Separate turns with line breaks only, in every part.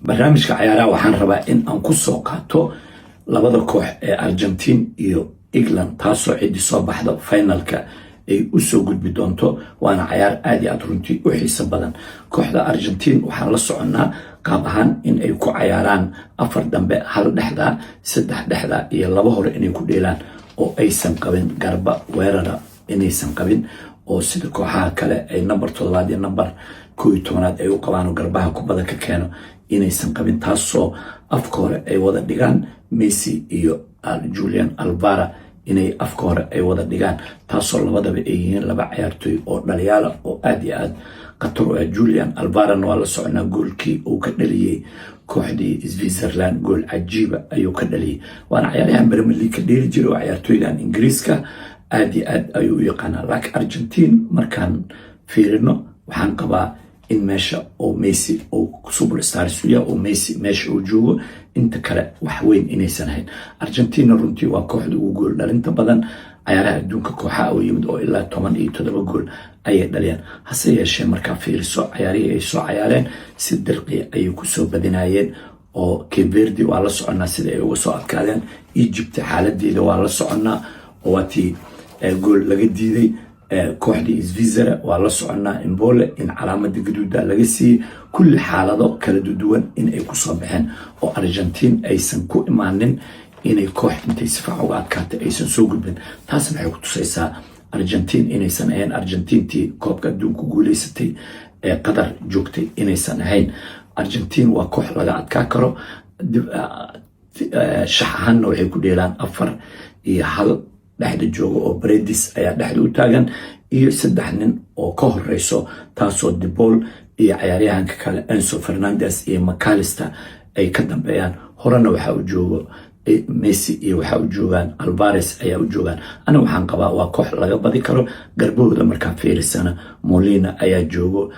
Barnaamijka cayaaraha waxaan rabaa in aan ku soo qaato labada koox ee Argentine iyo England, taasoo ciddii soo baxda finalka ay usoo gudbi doonto. Waana cayaar aad iyo aad runtii u xiiso badan. Kooxda Argentine waxaan la soconnaa qaab ahaan in ay ku cayaaraan afar dambe, hal dhexda, saddex dhexda iyo laba hore inay ku dheelaan, oo aysan qabin garba weerara inaysan qabin, oo sida kooxaha kale ay number 7aad iyo number 11aad ay u qabaan oo garbaha kubada ka keeno inaysan qabin, taasoo afka hore ay wada dhigaan Messi iyo Julian Alvarez, inay afka hore ay wada dhigaan, taasoo labadaba ay yihiin laba cayaartooy oo dhaliyaala oo aad iyo aad khatar u ah. Julian Alvarezna waa la soconaa, goolkii uu ka dhaliyey kooxdii Switzerland, gool cajiiba ayuu ka dhaliyey. Waana cayaaryahan Premier League ka dheeli jiray oo cayaartooydan Ingiriiska aad iyo aad ayuu u yaqaanaa. Laakiin Argentine markaan fiirino, waxaan qabaa in meesha oo Messi oo superstars u yahay, oo Messi meesha uu joogo, inta kale wax weyn inaysan ahayn. Argentina runtii waa kooxda ugu gool dhalinta badan cayaaraha adduunka kooxaha oo yimid, oo ilaa 17 gool ayay dhaliyaan. Hase yeeshee, markaa fiiriso cayaarihii ay soo cayaareen, si dirqi ayay kusoo badinayeen, oo Cape Verde waa la soconnaa sida ay uga soo adkaadeen. Egypt xaaladeeda waa la soconnaa, oo waatii gool laga diiday. Kooxdii Switzerland waa la soconnaa, Embolo in calaamada gaduuda laga siiyey. Kulli xaalado kala duwan in ay kusoo baxeen, oo Argentine aysan ku imaanin inay koox intay si fiican uga adkaatay aysan soo gudbin. Taasna waxay ku tusaysaa Argentine inaysan ahayn Argentintii koobka adduunka guuleysatay ee Qatar joogtay inaysan ahayn. Argentine waa koox laga adkaa karo. Shax ahaanna waxay ku dheelaan afar iyo hal dhexda jooga, oo Paredes ayaa dhexda u taagan iyo saddex nin oo ka horeyso, taasoo De Paul iyo cayaaryahanka kale Enzo Fernandez iyo Mac Allister ay ka dambeeyaan. Horena waxaa u joogo Messi iyo waxaa u joogaan Alvarez ayaa u joogaan. Aniga waxaan qabaa waa koox laga badi karo. Garbahooda markaa fiirisana, Molina ayaa joogo,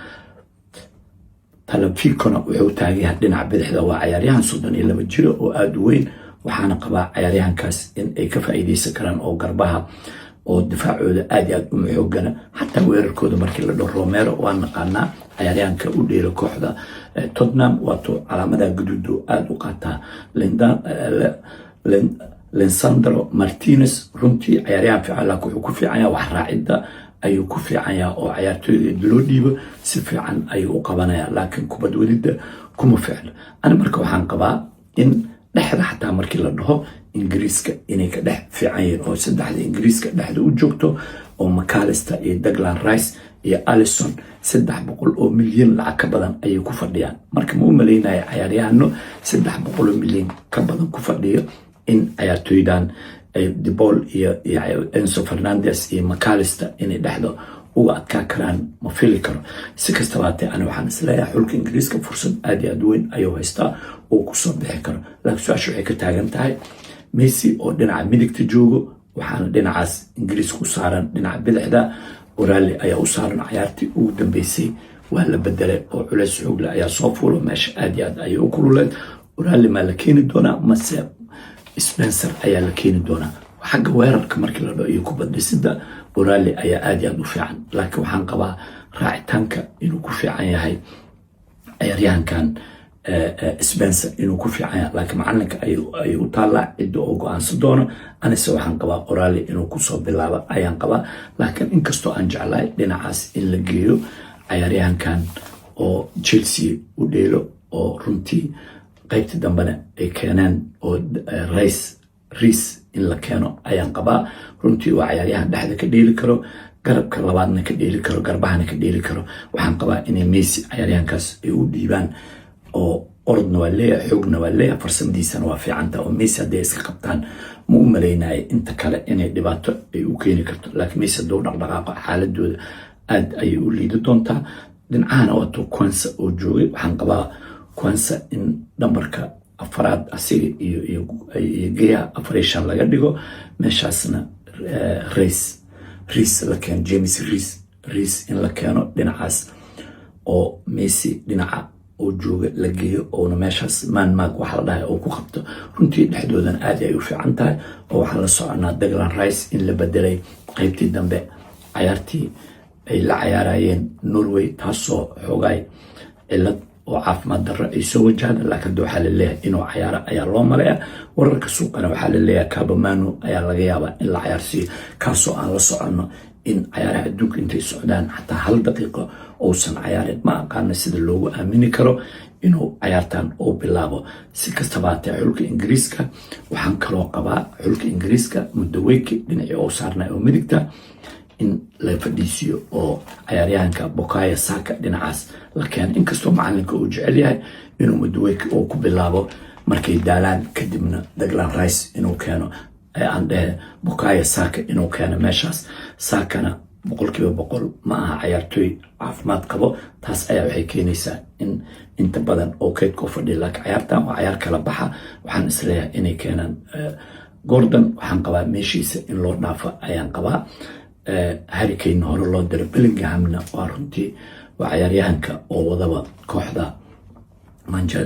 Tagliaficona wuxuu taagan yahay dhinaca bidixda. Waa cayaaryahan 32 jiro oo aada u weyn. Waxaana qabaa cayaaryahankaas in ay ka faa'iideysan karaan, oo garbaha oo difaacooda aad iyo aad uma xoogana. Xataa weerarkooda markii la dhaho, Romero waa naqaanaa, cayaaryahanka u dheelo kooxda Tottenham, waatuu calaamadaha gaduudo aada u qaataa. Lisandro Martinez runtii cayaaryahan fiican, laakiin wuxuu ku fiican yahay wax raacidda ayuu ku fiican yahay, oo cayaartooyda loo dhiibo si fiican ayuu u qabanaya, laakiin kubad wadida kuma fiicno. Ani marka waxaan qabaa in dhexda xataa markii la dhaho Ingiriiska inay ka dhex fiican yihiin, oo saddexda Ingiriiska dhexda u joogto, oo Mac Allister iyo Declan Rice iyo Alisson, 300 oo milyan lacag ka badan ayay ku fadhiyaan. Marka ma u malaynaya cayaaryahano 300 oo milyan ka badan ku fadhiyo in cayaartooydan De Paul iyo Enzo Fernandez iyo Mac Allister inay dhexda uga adkaa karaan, ma fili karo. Si kastaba hatee, ani waxaan isleeyahay xulka Ingiriiska fursad aad iyo aad weyn ayuu haystaa oo kusoo bixi karo. Laakiin su-aasha waxay ka taagan tahay Messi oo dhinaca midigta joogo, waxaana dhinacaas Ingiriiska u saaran dhinaca bidixda O'Reilly ayaa u saaran. Cayaartii ugu dambeysay waa la bedelay, oo culeys xoogle ayaa soo fuulo, meesha aad iyo aad ayay u kululeed. O'Reilly maa la keeni doonaa mase Spencer ayaa la keeni doonaa? Xagga weerarka markii la dhaho iyo kubad dhisida, O'Reilly ayaa aad iyo aad u fiican, laakiin waxaan qabaa raacitaanka inuu ku fiican yahay ciyaaryahankan Spencer inuu ku fiican yahay. Laakiin macalinka ayuu u taallaa cidda oo go-aansan doono. Anise waxaan qabaa O'Reilly inuu kusoo bilaabo ayaan qabaa, laakiin inkastoo aan jeclahay dhinacaas in la geeyo cayaaryahankan oo Chelsea u dheelo, oo runtii qaybtii dambena ay keeneen, oo Rice Reece in la keeno ayaan qabaa. Runtii waa cayaaryahan dhexda ka dheeli karo, garabka labaadna ka dheeli karo, garbahana ka dheeli karo. Waxaan qabaa inay Messi cayaaryahankaas ay u dhiibaan, oo orodna waa leeyahay, xoogna waa leeyahay, farsamadiisana waa fiicanta, oo Messi hadday iska qabtaan ma u malaynaya inta kale inay dhibaato ay u keeni karto. Laakiin Messi hadduu dhaqdhaqaaqo, xaaladooda aad ayay u liidi doontaa. Dhinacahana waatuu Quansah oo joogay. Waxaan qabaa Quansah in dhambarka afaraad asiga iyo Guehi afar iyo shan laga dhigo, meeshaasna Reece la keeno, James Reece in la keeno dhinacaas, oo Messi dhinaca oo jooga la geeyo, oona meeshaas man mark waxa la dhahay oo ku qabto. Runtii dhexdoodana aad ay u fiican tahay, oo waxaan la soconaa Declan Rice in la bedelay qaybtii dambe cayaartii ay la cayaarayeen Norway, taasoo xoogay cilad Oo caafimaad darro ay soo wajahda, laakiin hadda waxaa laleeyahay inuu cayaaro ayaa loo maleeya. Wararka suuqana waxaa laleeyahay Kobbie Mainoo ayaa laga yaabaa in la cayaarsiiyo, kaasoo aan la soconno in cayaaraha adduunka intay socdaan xataa hal daqiiqo uusan cayaarin. Ma aqaano sida loogu aamini karo inuu cayaartan uu bilaabo. Si kastaba hatee, xulka Ingiriiska waxaan kaloo qabaa xulka Ingiriiska Madueke dhinacii uu saarnay oo midigta in la fadhiisiyo oo cayaaryahanka Bukayo Saka dhinacaas la keeno, inkastoo macalinka uu jecel yahay inuu Madueke uu ku bilaabo, markay daalaan kadibna Declan Rice inuu keeno, aan dhehe Bukayo Saka inuu keeno meeshaas. Sakana 100% ma aha cayaartooy caafimaad qabo. Taas ayaa waxay keenaysaa in inta badan oo keydka u fadhiya, laakiin cayaartan waa cayaar kala baxa. Waxaan isleeyahay inay keenaan Gordon. Waxaan qabaa meeshiisa in loo dhaafo ayaan qabaa. Harry Kane hore loo diro. Bellinghamna waa runtii waa cayaaryahanka oo wadaba kooxda,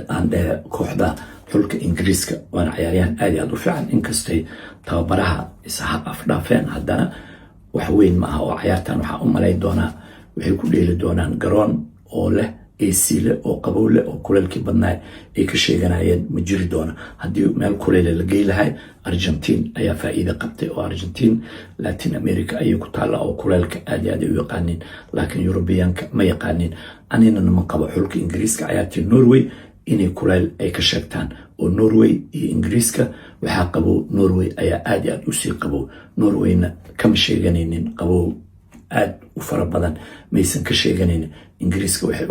aan dhehe kooxda xulka Ingiriiska, waana cayaaryahan aad iyo aad u fiican. Inkastay tababaraha isha afdhaafeen, haddana wax weyn ma aha. Oo cayaartan waxaa u malay doonaa waxay ku dheeli doonaan garoon oo leh AC leh oo qabow leh, oo kuleelkii badnaa ay ka sheeganayeen ma jiri doono. Haddii meel kuleyle la gey lahay, Argentine ayaa faa'iide qabtay, oo Argentine Latin America ayay ku taalla oo kuleelka aad iyo aad ay u yaqaaniin, laakiin Yurubiyaanka ma yaqaaniin. Anina ma qabo xulka Ingiriiska cayaartii Norway inay kuleyl ay ka sheegtaan, oo Norway iyo Ingiriiska waxaa qabow Norway ayaa aad iyo aad usii qabow. Norwayna kama sheeganaynin qabow aad u fara badan, maysan ka sheeganaynin. Ingiriiska waxay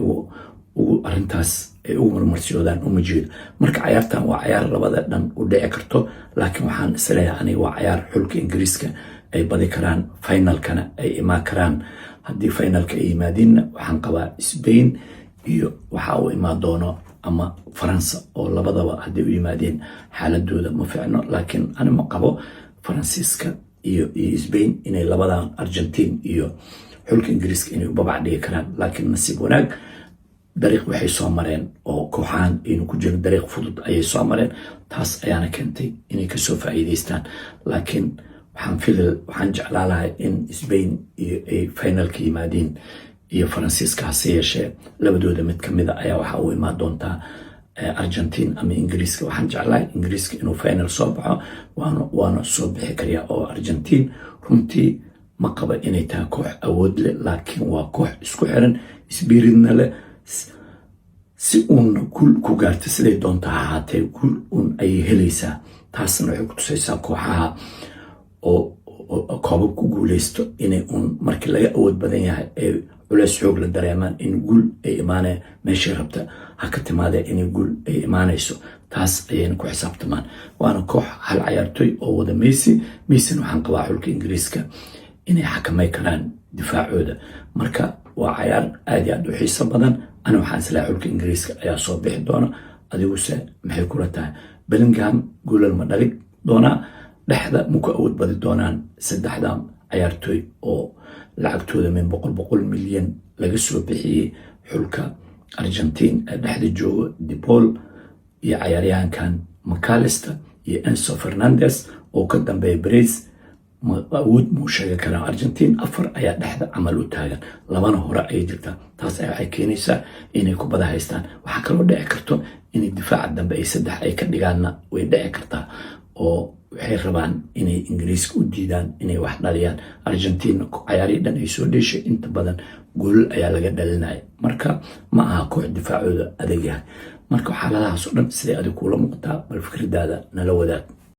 ugu arrintaas ay ugu marmarsiyoodaan uma jeedo. Marka cayaartan waa cayaar labada dhan u dhici karto, laakiin waxaan isleeyahay aniga waa cayaar xulka Ingiriiska ay badi karaan, finalkana ay imaan karaan. Haddii finalka ay yimaadiinna, waxaan qabaa Spain iyo waxa uu imaan doono ama Faransa, oo labadaba hadday u yimaadeen xaaladooda ma fiicno. Laakiin ani ma qabo Faransiiska iyo Spain inay labadan Argentine iyo xulka Ingiriiska inay u babac dhigi karaan. Laakiin nasiib wanaag dariiq waxay soo mareen oo kooxaan aynu ku jirin, dariiq fudud ayay soo mareen. Taas ayaana keentay inay kasoo faa'iidaystaan. Laakiin waxaan fili, waxaan jeclaa lahay in Spain iyo ay finalka yimaadiin iyo Faransiiska. Hase yeeshee, labadooda mid kamida ayaa waxa uu imaan doontaa Argentine ama Ingiriiska. Waxaan jeclahay Ingiriiska inuu final soo baxo, waana soo bixi karyaa, oo Argentine runtii ma qaba inay tahay koox awood leh, laakiin waa koox isku xiran, spiritna leh, si uunna guul ku gaarta. Siday doonta ha ahaatee, guul uun ayay helaysaa. Taasna waxay ku tusaysaa kooxaha oo koobab ku guuleysto inay uun markii laga awood badan yahay ee culeys xoog la dareemaan in guul ay imaaneen, meeshay rabta ha ka timaadee inay guul ay imaanayso. Taas ayayna ku xisaabtamaan. Waana koox hal cayaartoy oo wada Messi. Messina waxaan qabaa xulka Ingiriiska inay xakamay karaan difaacooda. Marka waa cayaar aad iyo aad u xiiso badan. Ani waxaan islahay xulka Ingiriiska ayaa soo bixi doona. Adiguse maxay kula tahay? Bellingham goolal ma dhali doonaa? Dhexda maku awood badi doonaan saddexdan cayaartooy oo lacagtooda min 100 100 milyan laga soo bixiyey xulka Argentine ee dhexda joogo, De Paul iyo cayaaryahankan Mac Allister iyo Enzo Fernandez oo ka dambeeya Paredes? Awood muu sheegi karaan? Argentine afar ayaa dhexda camal u taagan, labana hore ayay jirtaa. Taas ayaa waxay keenaysaa inay kubada haystaan. Waxaa kaloo dhici karto inay difaaca dambe ay saddex ay ka dhigaanna way dhici kartaa, oo waxay rabaan inay Ingiriiska u diidaan inay wax dhaliyaan. Argentina cayaarihii dhan ay soo dheeshay inta badan goolal ayaa laga dhalinaya. Marka ma aha koox difaacooda adag yahay. Marka xaaladahaas oo dhan siday adig kuula muuqataa? Bal fikradaada nala wadaag.